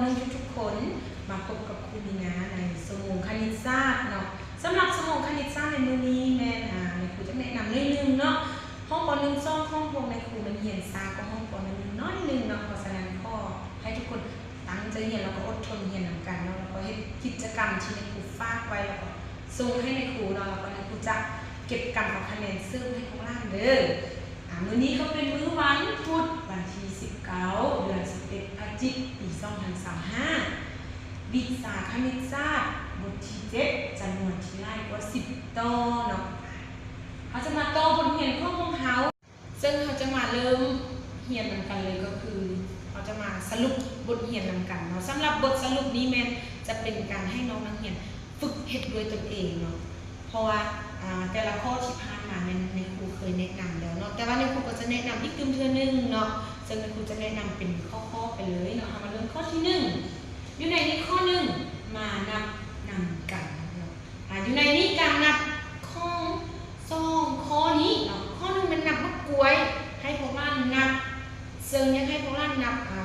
ໜຶ່ງທຸກໆຄົນ ມາພົບກັບຄູມີນາໃນຊົ່ວໂມງຄະນິດສາດເນາະ. ສຳລັບຊົ່ວໂມງຄະນິດສາດໃນມື້ນີ້ແມ່ນ ອາ ແມ່ຄູຈະແນະນຳໜ້ອຍໜຶ່ງເນາະ. ຫ້ອງ ປໍໜຶ່ງ ສອງ ຂອງພວກແມ່ຄູແມ່ນຮຽນຊ້າກວ່າຫ້ອງ ປໍໜຶ່ງ ໜ້ອຍໜຶ່ງເນາະ. ເພາະສະນັ້ນ ຂໍໃຫ້ທຸກຄົນຕັ້ງໃຈຮຽນ ແລ້ວກໍອົດທົນຮຽນນຳກັນເນາະ, ແລ້ວກໍເຮັດກິດຈະກຳທີ່ແມ່ຄູຝາກໄວ້ ແລ້ວກໍສົ່ງໃຫ້ແມ່ຄູເນາະ, ແລ້ວກໍແມ່ຄູຈະເກັບກຳເອົາຄະແນນເສີມໃຫ້ພວກຫຼານເດີ. ອາ ມື້ນີ້ກໍເປັນມື້ວັນພຸດ ວັນທີສິບເກົ້າ ເດືອນສິບເອັດ ພະຈິກ ປີສອງພັນຊາວຫ້າ ວິຊາຄະນິດສາດ ບົດທີເຈັດ ຈຳນວນທີ່ຫຼາຍກວ່າສິບຕໍ່ເນາະ. ເຮົາຈະມາຕໍ່ບົດຮຽນຂອງພວກເຮົາ ເຊິ່ງເຮົາຈະມາເລີ່ມຮຽນນຳກັນເລີຍ ກໍຄືເຮົາຈະມາສະຫຼຸບບົດຮຽນນຳກັນເນາະ. ສຳລັບບົດສະຫຼຸບນີ້ແມ່ນຈະເປັນການໃຫ້ນ້ອງນັກຮຽນຝຶກເຮັດດ້ວຍຕົນເອງເນາະ. ເພາະວ່າ ອາ ແຕ່ລະຂໍ້ທີ່ຜ່ານມາແມ່ນແມ່ຄູເຄີຍແນະນຳແລ້ວເນາະ, ແຕ່ວ່າແມ່ຄູກໍຈະແນະນຳອີກຕື່ມເທື່ອໜຶ່ງເນາະ, ເຊິ່ງແມ່ຄູຈະແນະນຳເປັນຂໍ້ໆໄປເລີຍເນາະ. ເຮົາມາເລີ່ມຂໍ້ທີໜຶ່ງ. ຢູ່ໃນນີ້ຂໍ້ໜຶ່ງ ມານັບນຳກັນເນາະ. ອາ ຢູ່ໃນນີ້ການນັບຂອງສອງຂໍ້ນີ້ເນາະ, ຂໍ້ໜຶ່ງແມ່ນນັບໝາກກວຍ ໃຫ້ພວກຫຼານນັບ, ເຊິ່ງຢາກໃຫ້ພວກຫຼານນັບ ອາ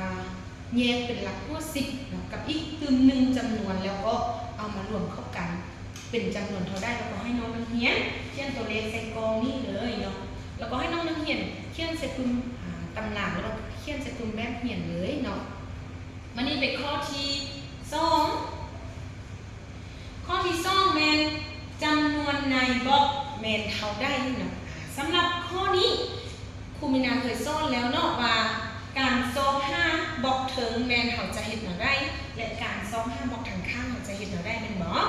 ແຍກເປັນຫຼັກຫົວສິບເນາະ ກັບອີກຕື່ມໜຶ່ງຈຳນວນ ແລ້ວກໍເອົາມາລວມເຂົ້າກັນເປັນຈຳນວນເທົ່າໃດ, ແລ້ວກໍໃຫ້ນ້ອງນັກຮຽນຂຽນຕົວເລກໃສ່ກ່ອງນີ້ເລີຍເນາະ, ແລ້ວກໍໃຫ້ນ້ອງນັກຮຽນຂຽນໃສ່ປຶ້ມ ອາ ຕຳລາ ແລ້ວກໍຂຽນໃສ່ປຶ້ມແບບຮຽນເລີຍເນາະ. ມານີ້ເປັນຂໍ້ທີສອງ. ຂໍ້ທີສອງແມ່ນຈຳນວນໃນບລັອກແມ່ນເທົ່າໃດເນາະ. ອາ ສຳລັບຂໍ້ນີ້ ຄູມີນາເຄີຍສອນແລ້ວເນາະວ່າ ການຊອກຫາບລັອກເທິງແມ່ນເຮົາຈະເຮັດແນວໃດ ແລະ ການຊອກຫາບລັອກທາງຂ້າງເຮົາຈະເຮັດແນວໃດແມ່ນບໍ່?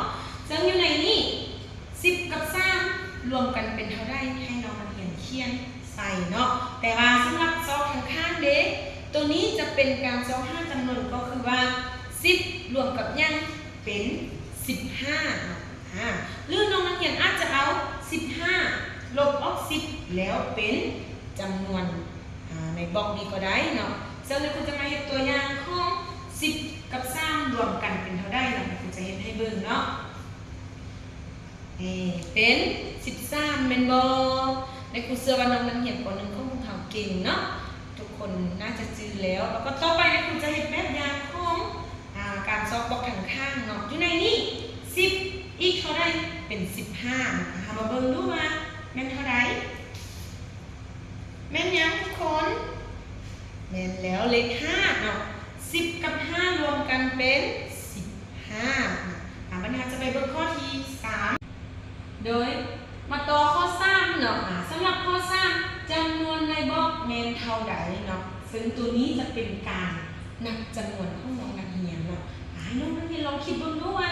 ເຊິ່ງຢູ່ໃນນີ້ ສິບກັບສາມລວມກັນເປັນເທົ່າໃດ ໃຫ້ນ້ອງນັກຮຽນຂຽນໃສ່ເນາະ. ແຕ່ວ່າສຳລັບຊອກທາງຂ້າງເດ ໂຕນີ້ຈະເປັນການຊອກຫາຈຳນວນ ກໍຄືວ່າ ສິບລວມກັບຫຍັງ ເປັນສິບຫ້າເນາະ. ອາ ຫຼືນ້ອງນັກຮຽນອາດຈະເອົາສິບຫ້າລົບອອກສິບ ແລ້ວເປັນຈຳນວນ ອາ ໃນບລັອກນີ້ກໍໄດ້ເນາະ. ເຊິ່ງແມ່ຄູຈະມາເຮັດຕົວຢ່າງຂອງສິບກັບສາມລວມກັນເປັນເທົ່າໃດເນາະ, ແມ່ຄູຈະເຮັດໃຫ້ເບິ່ງເນາະ. ເປັນສິບສາມແມ່ນບໍ່? ແມ່ຄູເຊື່ອວ່ານ້ອງນັກຮຽນ ປໍໜຶ່ງ ຂອງພວກເຮົາເກັ່ງເນາະ, ທຸກຄົນໜ້າຈະຈື່ແລ້ວ. ແລ້ວກໍຕໍ່ໄປແມ່ຄູຈະເຮັດແບບຢ່າງຂອງ ອາ ການຊອກບລັອກທາງຂ້າງເນາະ. ຢູ່ໃນນີ້ ສິບອີກເທົ່າໃດ ເປັນສິບຫ້າ. ເຮົາມາເບິ່ງດູວ່າແມ່ນເທົ່າໃດ? ແມ່ນຫຍັງທຸກຄົນ? ແມ່ນແລ້ວ ເລກຫ້າເນາະ. ສິບກັບຫ້າລວມກັນເປັນສິບຫ້າ. ອາ ບັດນີ້ເຮົາຈະໄປເບິ່ງຂໍ້ທີສາມ ໂດຍມາຕໍ່ຂໍ້ສາມເນາະ. ອາ ສຳລັບຂໍ້ສາມ ຈຳນວນໃນບລັອກແມ່ນເທົ່າໃດເນາະ, ເຊິ່ງໂຕນີ້ຈະເປັນການນັບຈຳນວນຂອງນ້ອງນັກຮຽນເນາະ. ອາ ໃຫ້ນ້ອງນັກຮຽນລອງຄິດເບິ່ງດູວ່າ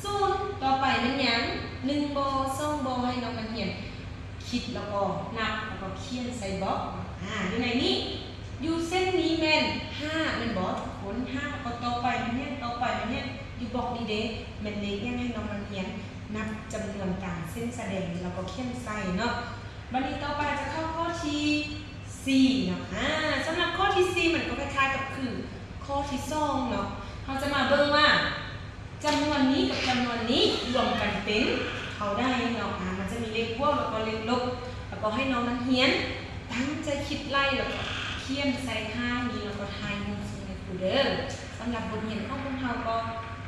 ສູນຕໍ່ໄປແມ່ນຫຍັງ? ໜຶ່ງບໍ່? ສອງບໍ່? ໃຫ້ນ້ອງນັກຮຽນຄິດ ແລ້ວກໍນັບ ແລ້ວກໍຂຽນໃສ່ບລັອກ. ອາ ຢູ່ໃນນີ້ ຢູ່ເສັ້ນນີ້ແມ່ນຫ້າແມ່ນບໍ່ທຸກຄົນ? ຫ້າ ແລ້ວກໍຕໍ່ໄປແມ່ນຫຍັງ? ຕໍ່ໄປແມ່ນຫຍັງ? ຢູ່ບລັອກນີ້ເດ ແມ່ນເລກຫຍັງ? ໃຫ້ນ້ອງນັກຮຽນນັບຈຳນວນຕາມເສັ້ນສະແດງ ແລ້ວກໍຂຽນໃສ່ເນາະ. ບັດນີ້ຕໍ່ໄປຈະເຂົ້າຂໍ້ທີສີ່ເນາະ. ອາ ສຳລັບຂໍ້ທີສີ່ມັນກໍຄ້າຍໆກັບຄືຂໍ້ທີສອງເນາະ. ເຮົາຈະມາເບິ່ງວ່າ ຈຳນວນນີ້ກັບຈຳນວນນີ້ລວມກັນເປັນເທົ່າໃດເນາະ. ອາ ມັນຈະມີເລກບວກ ແລ້ວກໍເລກລົບ, ແລ້ວກໍໃຫ້ນ້ອງນັກຮຽນຕັ້ງໃຈຄິດໄລ່ ແລ້ວກໍຂຽນໃສ່ຂ້າງນີ້ ແລ້ວກໍຖ່າຍຮູບສົ່ງໃຫ້ຄູເດີ. ສຳລັບບົດຮຽນຂອງພວກເຮົາກໍ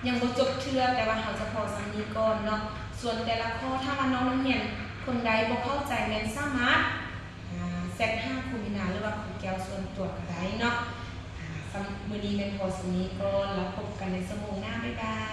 ຍັງບໍ່ຈົບເທື່ອ, ແຕ່ວ່າເຮົາຈະພໍສ່ຳນີ້ກ່ອນເນາະ. ສ່ວນແຕ່ລະຂໍ້ ຖ້າວ່ານ້ອງນັກຮຽນຄົນໃດບໍ່ເຂົ້າໃຈ ແມ່ນສາມາດ ອາ ແຊັດຫາຄູມີນາ ຫຼືວ່າຄູແກ້ວສ່ວນຕົວກໍໄດ້ເນາະ. ອາ ສຳ ມື້ນີ້ແມ່ນພໍສ່ຳນີ້ກ່ອນ, ແລ້ວພົບກັນໃນຊົ່ວໂມງໜ້າ. ບາຍບາຍ.